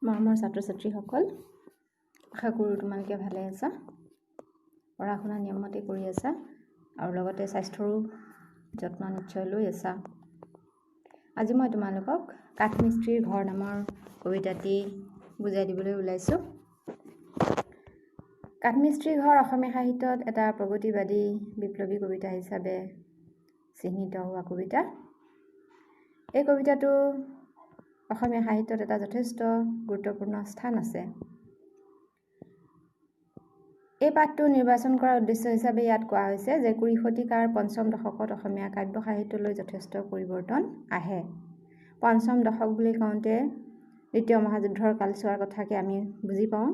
মৰমৰ ছাত্ৰ ছাত্ৰীসকল, আশা কৰোঁ তোমালোকে ভালে আছা, পঢ়া শুনা নিয়মমতে কৰি আছা আৰু লগতে স্বাস্থ্যৰো যত্ন নিশ্চয় লৈ আছা। আজি মই তোমালোকক কাঠমিস্ত্ৰীৰ ঘৰ নামৰ কবিতাটি বুজাই দিবলৈ ওলাইছোঁ। কাঠমিস্ত্ৰীৰ ঘৰ অসমীয়া সাহিত্যত এটা প্ৰগতিবাদী বিপ্লৱী কবিতা হিচাপে চিহ্নিত হোৱা কবিতা। এই কবিতাটো অসমীয়া সাহিত্যত এটা যথেষ্ট গুৰুত্বপূৰ্ণ স্থান আছে। এই পাঠটো নিৰ্বাচন কৰাৰ উদ্দেশ্য হিচাপে ইয়াত কোৱা হৈছে যে 20 শতিকাৰ পঞ্চম দশকত অসমীয়া কাব্য সাহিত্যলৈ যথেষ্ট পৰিৱৰ্তন আহে। পঞ্চম দশক বুলি কওঁতে দ্বিতীয় মহাযুদ্ধৰ কালচোৱাৰ কথাকে আমি বুজি পাওঁ।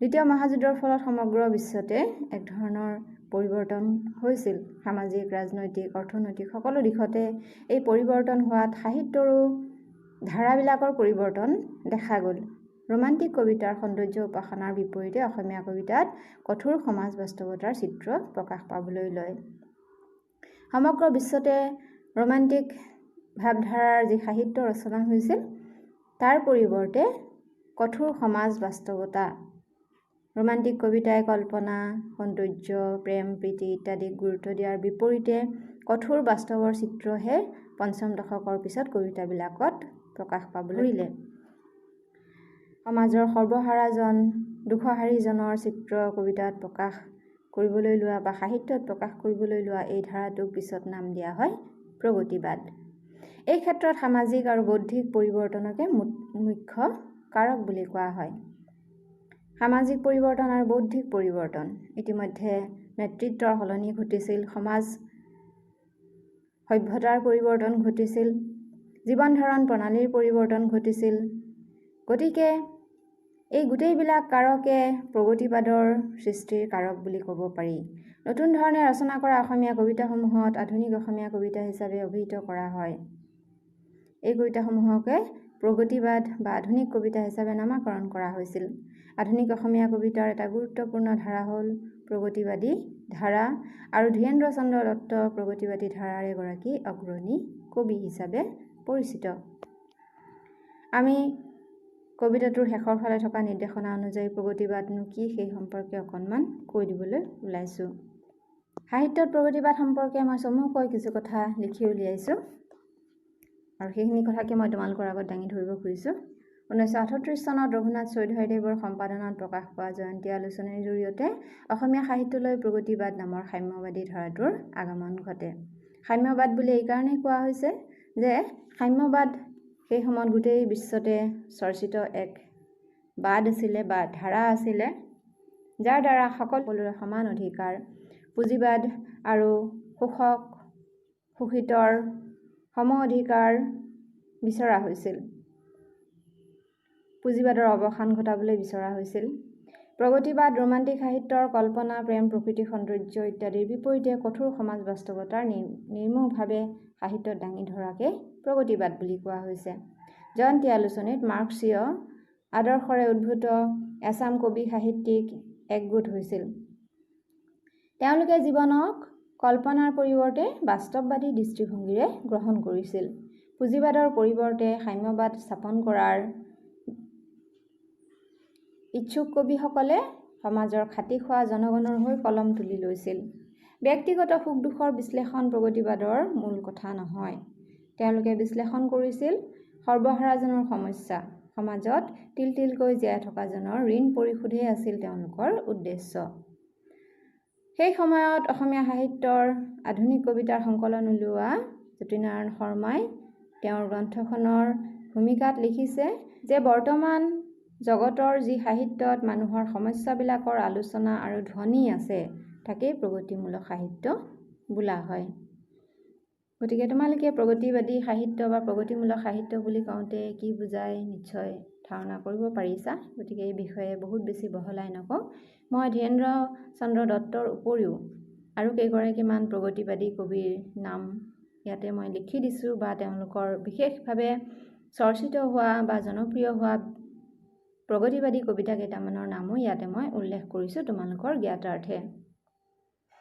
দ্বিতীয় মহাযুদ্ধৰ ফলত সমগ্ৰ বিশ্বতে এক ধৰণৰ পৰিৱৰ্তন হৈছিল। সামাজিক, ৰাজনৈতিক, অৰ্থনৈতিক সকলো দিশতে এই পৰিৱৰ্তন হোৱাত সাহিত্যৰো ধাৰাবিলাকৰ পৰিৱৰ্তন দেখা গ'ল। ৰোমান্টিক কবিতাৰ সৌন্দৰ্য উপাসনাৰ বিপৰীতে অসমীয়া কবিতাত কঠোৰ সমাজ বাস্তৱতাৰ চিত্ৰ প্ৰকাশ পাবলৈ লয়। সমগ্ৰ বিশ্বতে ৰোমান্টিক ভাৱধাৰাৰ যি সাহিত্য ৰচনা হৈছিল, তাৰ পৰিৱৰ্তে কঠোৰ সমাজ বাস্তৱতা, ৰোমান্টিক কবিতাই কল্পনা, সৌন্দৰ্য, প্ৰেম, প্ৰীতি ইত্যাদিক গুৰুত্ব দিয়াৰ বিপৰীতে কঠোৰ বাস্তৱৰ চিত্ৰহে পঞ্চম দশকৰ পিছত কবিতাবিলাকত প্ৰকাশ পাবলৈ ধৰিলে। সমাজৰ সৰ্বহাৰাজন, দুখহাৰীজনৰ চিত্ৰ কবিতাত প্ৰকাশ কৰিবলৈ লোৱা বা সাহিত্যত প্ৰকাশ কৰিবলৈ লোৱা এই ধাৰাটোক পিছত নাম দিয়া হয় প্ৰগতিবাদ। এই ক্ষেত্ৰত সামাজিক আৰু বৌদ্ধিক পৰিৱৰ্তনকে মুখ্য কাৰক বুলি কোৱা হয়। সামাজিক পৰিৱৰ্তন আৰু বৌদ্ধিক পৰিৱৰ্তন ইতিমধ্যে নেতৃত্বৰ সলনি ঘটিছিল, সমাজ সভ্যতাৰ পৰিৱৰ্তন ঘটিছিল, জীৱন ধাৰণ প্ৰণালীৰ পৰিৱৰ্তন ঘটিছিল। গতিকে এই গোটেইবিলাক কাৰকে প্ৰগতিবাদৰ সৃষ্টিৰ কাৰক বুলি ক'ব পাৰি। নতুন ধৰণে ৰচনা কৰা অসমীয়া কবিতাসমূহত আধুনিক অসমীয়া কবিতা হিচাপে অভিহিত কৰা হয়। এই কবিতাসমূহকে প্ৰগতিবাদ বা আধুনিক কবিতা হিচাপে নামাকৰণ কৰা হৈছিল। আধুনিক অসমীয়া কবিতাৰ এটা গুৰুত্বপূৰ্ণ ধাৰা হ'ল প্ৰগতিবাদী ধাৰা আৰু ধীৰেন্দ্ৰ চন্দ্ৰ দত্ত প্ৰগতিবাদী ধাৰাৰ এগৰাকী অগ্ৰণী কবি হিচাপে পৰিচিত। আমি কবিতাটোৰ শেষৰ ফালে থকা নিৰ্দেশনা অনুযায়ী প্ৰগতিবাদনো কি সেই সম্পৰ্কে অকণমান কৈ দিবলৈ ওলাইছোঁ। সাহিত্যত প্ৰগতিবাদ সম্পৰ্কে মই চমুকৈ কিছু কথা লিখি উলিয়াইছোঁ আৰু সেইখিনি কথাকে মই তোমালোকৰ আগত দাঙি ধৰিব খুজিছোঁ। 1938 চনত ৰঘুনাথ চৌধুৰীদেৱৰ সম্পাদনাত প্ৰকাশ পোৱা জয়ন্তী আলোচনীৰ জৰিয়তে অসমীয়া সাহিত্যলৈ প্ৰগতিবাদ নামৰ সাম্যবাদী ধাৰাটোৰ আগমন ঘটে। সাম্যবাদ বুলি এইকাৰণেই কোৱা হৈছে যে সাম্যবাদ সেই সময়ত গোটেই বিশ্বতে চৰ্চিত এক বাদ আছিলে বা ধাৰা আছিলে, যাৰ দ্বাৰা সকলোৰে সমান অধিকাৰ, পুঁজিবাদ আৰু শোষক শোষিতৰ সম অধিকাৰ বিচৰা হৈছিল। পুঁজিবাদৰ অৱসান ঘটাবলৈ বিচৰা হৈছিল। প্ৰগতিবাদ ৰোমান্টিক সাহিত্যৰ কল্পনা, প্ৰেম, প্ৰকৃতি, সৌন্দৰ্য ইত্যাদিৰ বিপৰীতে কঠোৰ সমাজ বাস্তৱতাৰ নিৰ্মোহভাৱে সাহিত্যত দাঙি ধৰাকে প্ৰগতিবাদ বুলি কোৱা হৈছে। জয়ন্তী আলোচনীত মাৰ্ক্সীয় আদৰ্শৰে উদ্ভূত এচাম কবি সাহিত্যিক একগোট হৈছিল। তেওঁলোকে জীৱনক কল্পনাৰ পৰিৱৰ্তে বাস্তৱবাদী দৃষ্টিভংগীৰে গ্ৰহণ কৰিছিল। পুঁজিবাদৰ পৰিৱৰ্তে সাম্যবাদ স্থাপন কৰাৰ ইচ্ছুক কবিসকলে সমাজৰ খাটি খোৱা জনগণৰ হৈ কলম তুলি লৈছিল। ব্যক্তিগত সুখ দুখৰ বিশ্লেষণ প্ৰগতিবাদৰ মূল কথা নহয়। তেওঁলোকে বিশ্লেষণ কৰিছিল সৰ্বহাৰাজনৰ সমস্যা, সমাজত তিল তিলকৈ জীয়াই থকাজনৰ ঋণ পৰিশোধেই আছিল তেওঁলোকৰ উদ্দেশ্য। সেই সময়ত অসমীয়া সাহিত্যৰ আধুনিক কবিতাৰ সংকলন উলিওৱা জ্যোতিনাৰায়ণ শৰ্মাই তেওঁৰ গ্ৰন্থখনৰ ভূমিকাত লিখিছে যে বৰ্তমান জগতৰ যি সাহিত্যত মানুহৰ সমস্যাবিলাকৰ আলোচনা আৰু ধ্বনি আছে, তাকেই প্ৰগতিমূলক সাহিত্য বোলা হয়। গতিকে তোমালোকে প্ৰগতিবাদী সাহিত্য বা প্ৰগতিমূলক সাহিত্য বুলি কওঁতে কি বুজায় নিশ্চয় ধাৰণা কৰিব পাৰিছা। গতিকে এই বিষয়ে বহুত বেছি বহলাই নকওঁ। মই ধীৰেন্দ্ৰ চন্দ্ৰ দত্তৰ উপৰিও আৰু কেইগৰাকীমান প্ৰগতিবাদী কবিৰ নাম ইয়াতে মই লিখি দিছোঁ বা তেওঁলোকৰ বিশেষভাৱে চৰ্চিত হোৱা বা জনপ্ৰিয় হোৱা প্ৰগতিবাদী কবিতা কেইটামানৰ নামো ইয়াতে মই উল্লেখ কৰিছোঁ তোমালোকৰ জ্ঞাতাৰ্থে।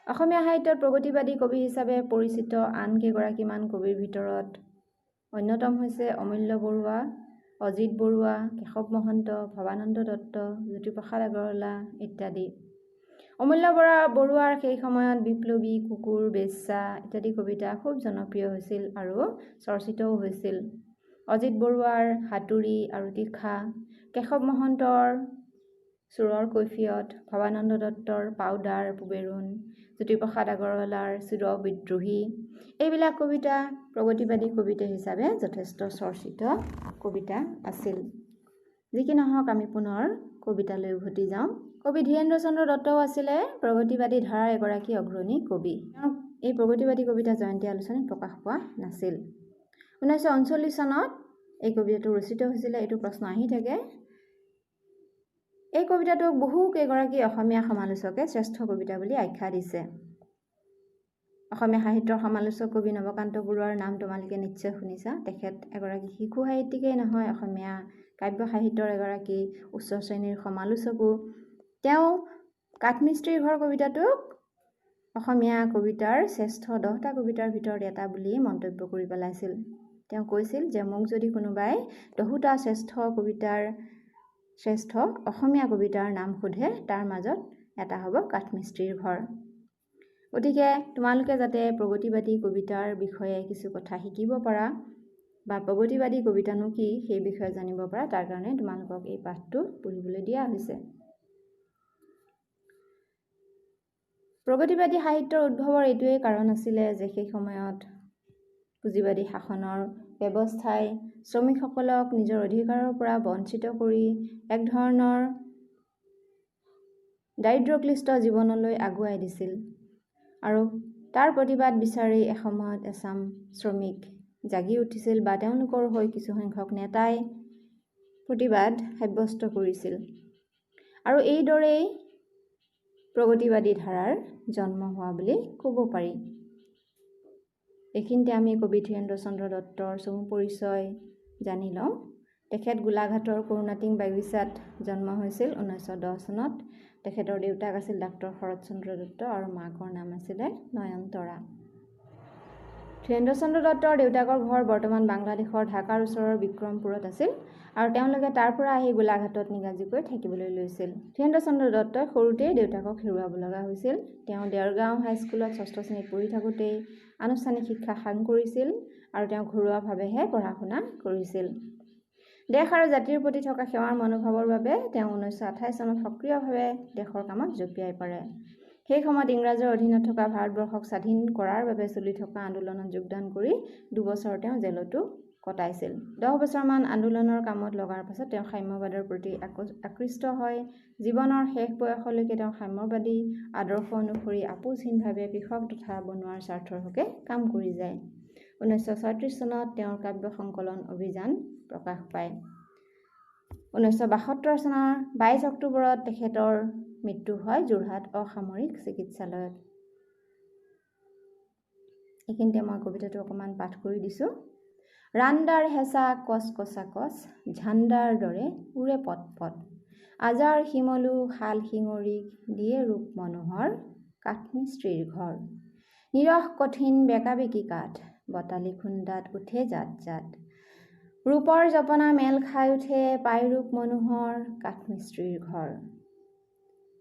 অসমীয়া সাহিত্যত প্ৰগতিবাদী কবি হিচাপে পৰিচিত আন কেইগৰাকীমান কবিৰ ভিতৰত অন্যতম হৈছে অমূল্য বৰুৱা, অজিত বৰুৱা, কেশৱ মহন্ত, ভৱানন্দ দত্ত, জ্যোতিপ্ৰসাদ আগৰৱালা ইত্যাদি। অমূল্য বৰুৱাৰ সেই সময়ত বিপ্লৱী, কুকুৰ, বেশ্যা ইত্যাদি কবিতা খুব জনপ্ৰিয় হৈছিল আৰু চৰ্চিতও হৈছিল। অজিত বৰুৱাৰ হাতুৰী আৰু তীখা, কেশৱ মহন্তৰ চোৰৰ কৈফিয়ত, ভৱানন্দ দত্তৰ পাউদাৰ পুবেৰুণ, জ্যোতিপ্ৰসাদ আগৰৱালাৰ চিৰ বিদ্ৰোহী, এইবিলাক কবিতা প্ৰগতিবাদী কবিতা হিচাপে যথেষ্ট চৰ্চিত কবিতা আছিল। যি কি নহওক, আমি পুনৰ কবিতালৈ উভতি যাওঁ। কবি ধীৰেন্দ্ৰ চন্দ্ৰ দত্তও আছিলে প্ৰগতিবাদী ধাৰাৰ এগৰাকী অগ্ৰণী কবি। তেওঁৰ এই প্ৰগতিবাদী কবিতা জয়ন্তী আলোচনীত প্ৰকাশ পোৱা নাছিল। 1939 চনত এই কবিতাটো ৰচিত হৈছিলে। এইটো প্ৰশ্ন আহি থাকে। এই কবিতাটোক বহু কেইগৰাকী অসমীয়া সমালোচকে শ্ৰেষ্ঠ কবিতা বুলি আখ্যা দিছে। অসমীয়া সাহিত্যৰ সমালোচক কবি নৱকান্ত বৰুৱাৰ নাম তোমালোকে নিশ্চয় শুনিছা। তেখেত এগৰাকী শিশু সাহিত্যিকেই নহয়, অসমীয়া কাব্য সাহিত্যৰ এগৰাকী উচ্চ শ্ৰেণীৰ সমালোচকো। তেওঁ কাঠমিস্ত্ৰীৰ ঘৰ কবিতাটোক অসমীয়া কবিতাৰ শ্ৰেষ্ঠ 10টা কবিতাৰ ভিতৰত এটা বুলি মন্তব্য কৰি পেলাইছিল। তেওঁ কৈছিল যে মোক যদি কোনোবাই 10টা শ্ৰেষ্ঠ অসমীয়া কবিতাৰ নাম সোধে, তাৰ মাজত এটা হ'ব কাঠমিস্ত্ৰীৰ ঘৰ। গতিকে তোমালোকে যাতে প্ৰগতিবাদী কবিতাৰ বিষয়ে কিছু কথা শিকিব পাৰা বা প্ৰগতিবাদী কবিতানো কি সেই বিষয়ে জানিব পাৰা, তাৰ কাৰণে তোমালোকক এই পাঠটো পঢ়িবলৈ দিয়া হৈছে। প্ৰগতিবাদী সাহিত্যৰ উদ্ভৱৰ এইটোৱেই কাৰণ আছিলে যে সেই সময়ত পুঁজিবাদী শাসনৰ ব্যৱস্থাই শ্ৰমিকসকলক নিজৰ অধিকাৰৰ পৰা বঞ্চিত কৰি এক ধৰণৰ দাৰিদ্ৰ্যক্লিষ্ট জীৱনলৈ আগুৱাই দিছিল আৰু তাৰ প্ৰতিবাদ বিচাৰি এসময়ত এচাম শ্ৰমিক জাগি উঠিছিল বা তেওঁলোকৰ হৈ কিছুসংখ্যক নেতাই প্ৰতিবাদ সাব্যস্ত কৰিছিল আৰু এইদৰেই প্ৰগতিবাদী ধাৰাৰ জন্ম হোৱা বুলি ক'ব পাৰি। এইখিনিতে আমি কবি ধীৰেন্দ্ৰ চন্দ্ৰ দত্তৰ চমু পৰিচয় জানি লওঁ। তেখেত গোলাঘাটৰ কৰুণাটিং বাগিচাত জন্ম হৈছিল 1910 চনত। তেখেতৰ দেউতাক আছিল ডাক্তৰ শৰৎ চন্দ্ৰ দত্ত আৰু মাকৰ নাম আছিলে নয়নতৰা। ধীৰেন্দ্ৰ চন্দ্ৰ দত্তৰ দেউতাকৰ ঘৰ বৰ্তমান বাংলাদেশৰ ঢাকাৰ ওচৰৰ বিক্ৰমপুৰত আছিল আৰু তেওঁলোকে তাৰ পৰা আহি গোলাঘাটত নিগাজিকৈ থাকিবলৈ লৈছিল। ধীৰেন্দ্ৰ চন্দ্ৰ দত্তই সৰুতেই দেউতাকক হেৰুৱাব লগা হৈছিল। তেওঁ দেৰগাঁও হাইস্কুলত ষষ্ঠ শ্ৰেণীত পঢ়ি থাকোঁতেই আনুষ্ঠানিক শিক্ষা সাং কৰিছিল আৰু তেওঁ ঘৰুৱাভাৱেহে পঢ়া শুনা কৰিছিল। দেশ আৰু জাতিৰ প্ৰতি থকা সেৱাৰ মনোভাৱৰ বাবে তেওঁ 1928 চনত সক্ৰিয়ভাৱে দেশৰ কামত জঁপিয়াই পৰে। সেই সময়ত ইংৰাজৰ অধীনত থকা ভাৰতবৰ্ষক স্বাধীন কৰাৰ বাবে চলি থকা আন্দোলনত যোগদান কৰি 2 বছৰ তেওঁ জেলতো কটাইছিল। 10 বছৰমান আন্দোলনৰ কামত লগাৰ পাছত তেওঁ সাম্যবাদৰ প্ৰতি আকৃষ্ট হয়। জীৱনৰ শেষ বয়সলৈকে তেওঁ সাম্যবাদী আদৰ্শ অনুসৰি আপোচহীনভাৱে কৃষক তথা বনুৱাৰ স্বাৰ্থৰ হকে কাম কৰি যায়। 1936 চনত তেওঁৰ কাব্য সংকলন অভিযান প্ৰকাশ পায়। 1972 চনৰ 22 অক্টোবৰত তেখেতৰ মৃত্যু হয় যোৰহাট অসামৰিক চিকিৎসালয়ত। এইখিনিতে মই কবিতাটো অকণমান পাঠ কৰি দিছোঁ। ৰান্দাৰ হেঁচা কচ কচা কচ, ঝাণ্ডাৰ দৰে উৰে পট পট, আজাৰ শিমলু শাল শিঙৰিক দিয়ে ৰূপ মনোহৰ কাঠমিস্ত্ৰীৰ ঘৰ। নিৰস কঠিন বেকা বেকী কাঠ, বটালি খুন্দাত উঠে জাত জাত, ৰূপৰ জপনা মেল খাই উঠে পাই ৰূপ মনোহৰ কাঠমিস্ত্ৰীৰ ঘৰ।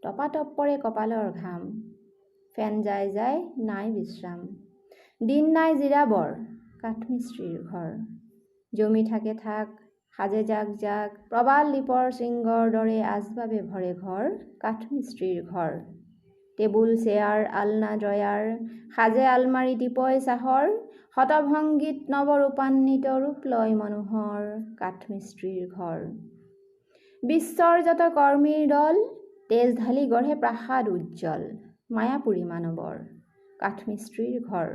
টপাটপ পৰে কপালৰ ঘাম, ফেন যায় যায় নাই বিশ্ৰাম, দিন নাই জিৰাবৰ কাঠমিস্ত্ৰীৰ ঘৰ। জমি থাকে থাক সাজে জাক জাক, প্ৰবাল দ্বীপৰ শৃংগৰ দৰে আচবাবে ভৰে ঘৰ কাঠমিস্ত্ৰীৰ ঘৰ। টেবুল চেয়াৰ আলনা ড্ৰয়াৰ, সাজে আলমাৰি টিপয় চাহৰ, শতভংগীত নৱৰূপান্বিত ৰূপ লয় মনোহৰ কাঠমিস্ত্ৰীৰ ঘৰ। বিশ্বৰ যত কৰ্মীৰ দল, তেজ ঢালি গঢ়ে প্ৰাসাদ উজ্জ্বল, মায়াপুৰী মানৱৰ কাঠমিস্ত্ৰীৰ ঘৰ।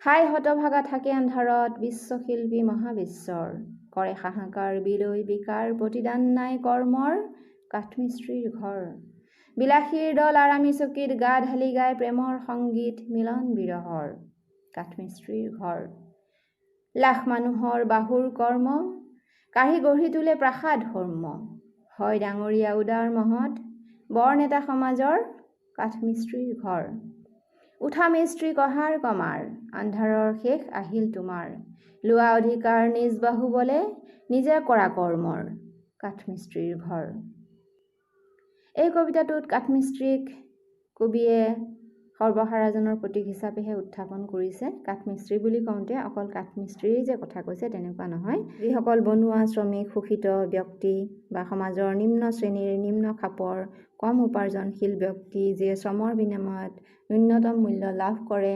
হাই হতভাগা থাকে আন্ধাৰত বিশ্বশিল্পী মহাবিশ্বৰ, কৰে হাহাকাৰ বিলৈ বিকাৰ প্ৰতিদান নাই কৰ্মৰ কাঠমিস্ত্ৰীৰ ঘৰ। বিলাসীৰ দল আৰামী চকীত গা ঢালি গাই প্ৰেমৰ সংগীত মিলন বিৰহৰ কাঠমিস্ত্ৰীৰ ঘৰ। লাখ মানুহৰ বাহুৰ কৰ্ম কাঢ়ি গঢ়ি তোলে প্ৰাসাদ সৌম্য, হয় ডাঙৰীয়া উদাৰ মহৎ বৰ নেতা সমাজৰ কাঠমিস্ত্ৰীৰ ঘৰ। উঠা মিস্ত্ৰী কহাৰ কমাৰ, আন্ধাৰৰ শেষ আহিল তোমাৰ, লোৱা অধিকাৰ নিজ বাহুবলে, নিজে কৰা কৰ্মৰ, কাঠমিস্ত্ৰীৰ ঘৰ। এই কবিতাটোত কাঠমিস্ত্ৰীক কবিয়ে সৰ্বহাৰাজনৰ প্ৰতীক হিচাপেহে উত্থাপন কৰিছে। কাঠমিস্ত্ৰী বুলি কওঁতে অকল কাঠমিস্ত্ৰীয়েই যে কথা কৈছে তেনেকুৱা নহয়। যিসকল বনুৱা, শ্ৰমিক, শোষিত ব্যক্তি বা সমাজৰ নিম্ন শ্ৰেণীৰ, নিম্ন খাপৰ, কম উপাৰ্জনশীল ব্যক্তি, যিয়ে শ্ৰমৰ বিনিময়ত ন্যূনতম মূল্য লাভ কৰে,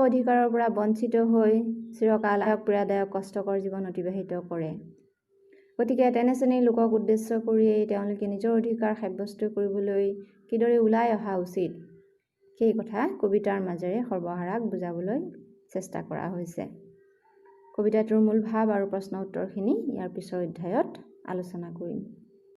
অধিকাৰৰ পৰা বঞ্চিত হৈ চিৰকাল পীড়াদায়ক কষ্টকৰ জীৱন অতিবাহিত কৰে, গতিকে তেনে শ্ৰেণীৰ লোকক উদ্দেশ্য কৰিয়েই তেওঁলোকে নিজৰ অধিকাৰ সাব্যস্ত কৰিবলৈ কিদৰে ওলাই অহা উচিত সেই কথা কবিতাৰ মাজেৰে সৰ্বহাৰাক বুজাবলৈ চেষ্টা কৰা হৈছে। কবিতাটোৰ মূল ভাৱ আৰু প্ৰশ্ন উত্তৰখিনি ইয়াৰ পিছৰ অধ্যায়ত আলোচনা কৰিম।